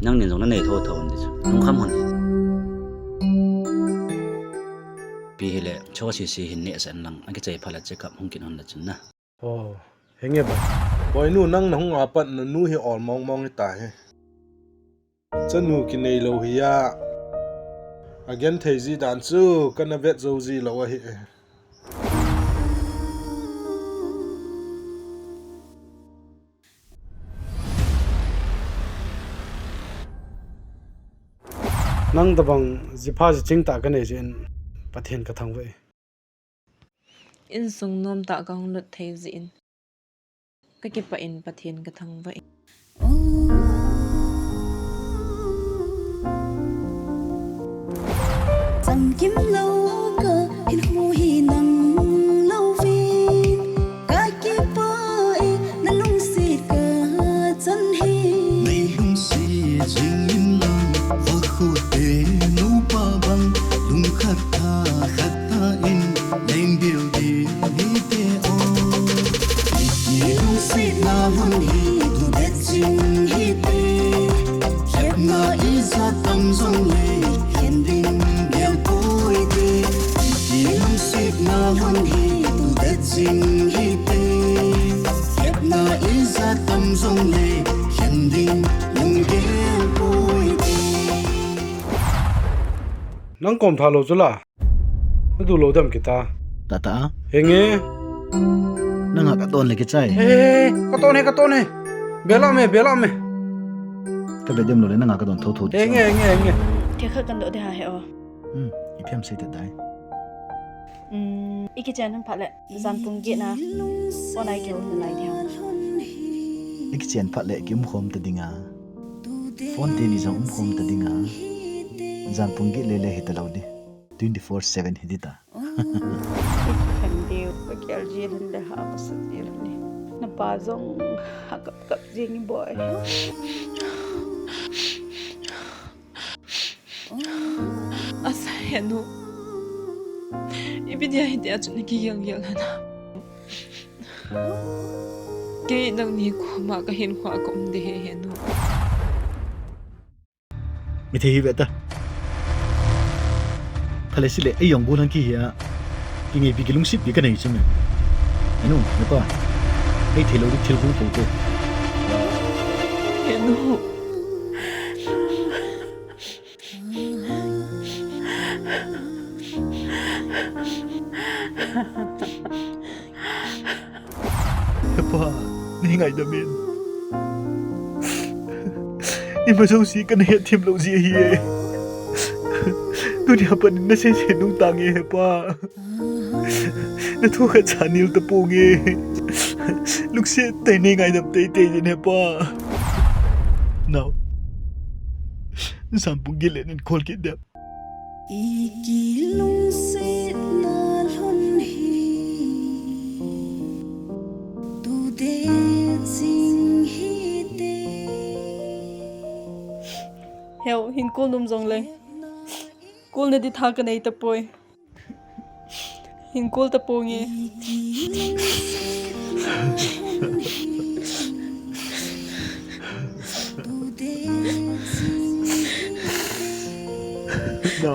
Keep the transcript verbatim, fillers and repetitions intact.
Nangnin jong nanei thotho un ti chu. Lungkham hon. Pi hile, cho sisi hin neh sen lang, akichai phat le check up hung kit hon le chun na. Oh, henge ba. Boinu, nang nahung a pat nanu hi ol mong mong hita hi. Chanu kinei lou hi a. Agenthei ji dan chu kana vet jou ji lou ahi. Nang tabang jipha jiching tah kanei jeh in Pathen kathangvah e. Insung nomtah kahung lut thei jeh in kakipah in Pathen kathangvah e. Chamkim lou kahin mu hi nang louvin, kakipah e nalungset kachan hi. Neilungset jing inlang, vakhote nupa bang, lungkhat tha khat tah in, leng building hite o. Ilungsetna lhon hi tudet jing hite. Lhepna ijat tam jongle, khen ding gelpoi te. Ilungsetna lhon hi tudet jing hite. Lhepna ijat tam jongle, khen ding gelpoi te. Nang kom tha lou chu la. Nadu lou dem kita. Tata. Henge. Nanga kadon le kichai. He, kadon he, kadon he. Belam e, belam e. Kabe dem lou le nanga kadon thotho di. Henge, henge, henge. Thil khat kadoh ding ahi o. Hmm, ipi ham seita dai. Hmm, ikichen phat le, jan pung get na. Phone a kium nalai ding ham. Ikichen phat le kium khom ta dinga. Phone teni jong um khom ta dinga. Jan pung get le le hita lou di. Twenty four seven hiti ta. Kikhen diu, ka kial ji lhon le ha, ka sat ji lhon le. Na pa jong ha kap kap jing e boi. Asa henu. Ipi dia hitia chu na kigel gel hana. Kei nangni koma ka hinkhoa ka um ding ahi henu. Mi thei hi ve ta. Phale sile, ei jong bu lhang ki hi a. Ki ngei pi ki lungset pi ka nei chu me. Anu, ne pa. Ei thei lou di thil bu ko ko. Anu. He pa, nei ngaidam in. Ima jouse kana hethem lou ji ahi e. Tuni a pat in nasei sei nung tange he pa. Nathu khat cha nil taponge. Lungset tah in nei ngaidam teitei in he pa. Nao. Jan pung get le nin call kit ding. I kilungsetna lhon hi tudet jing hite. Heu, hin call nom jongle. Call na di tha ka nei tapoi. Hin call taponge. No.